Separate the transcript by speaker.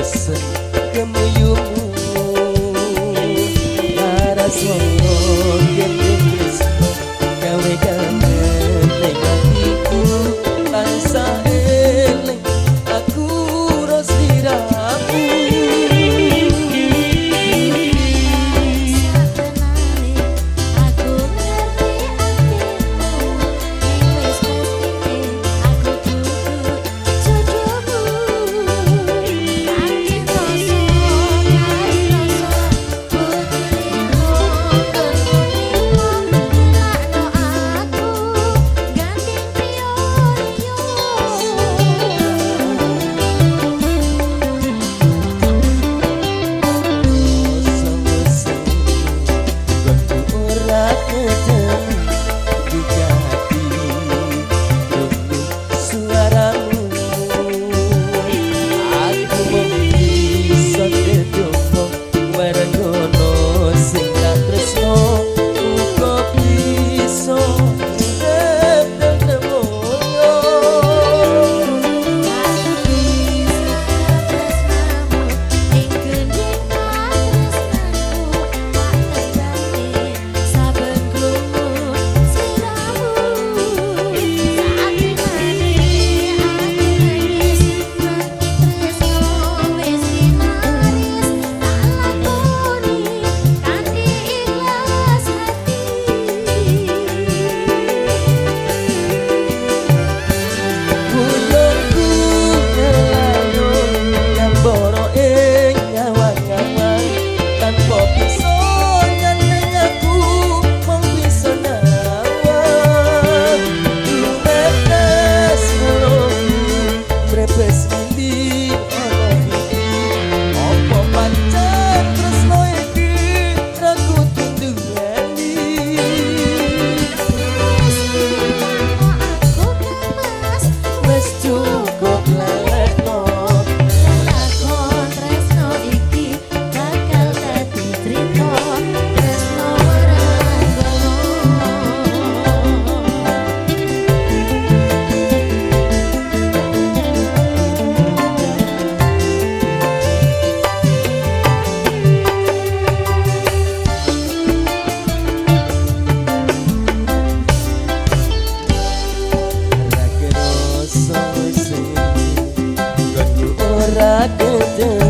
Speaker 1: Bosen kemuyumu Rasa gawe kangen ning atiku tansah eling aku ro sliramu.
Speaker 2: Aku ngerti atimu ning wis pastine aku dudu jodohmu. Kanthi rasa kari rasa putriku ngelakno aku gandeng priyo-riyo.
Speaker 1: Ora ketemu dugati krungu suaramu. Aku mung bisa ndedonga marang kono sing tak tresno uga bisa urip nemoyo.
Speaker 2: Tresnamu ing gending tresnanku tak terbane saben krungu sliramu. Saatine aku nangis nanging tresno wis winaris tak lakoni kanthi ikhlas hati.
Speaker 1: Guyonku ngelayo nyamboro ing ngawang-ngawang tanpa bisa nyandeng aku mung bisa nawang. Lumetes ngeluhku brebes mili ana iki apa pancen tresno iki ra kudu duweni.
Speaker 2: Aku kemas
Speaker 1: Wis cukup lelekno
Speaker 2: lakon tresno iki bakal dadi crita tresno waranggono.
Speaker 1: Ra kerasa sing nggonku ora ketemu.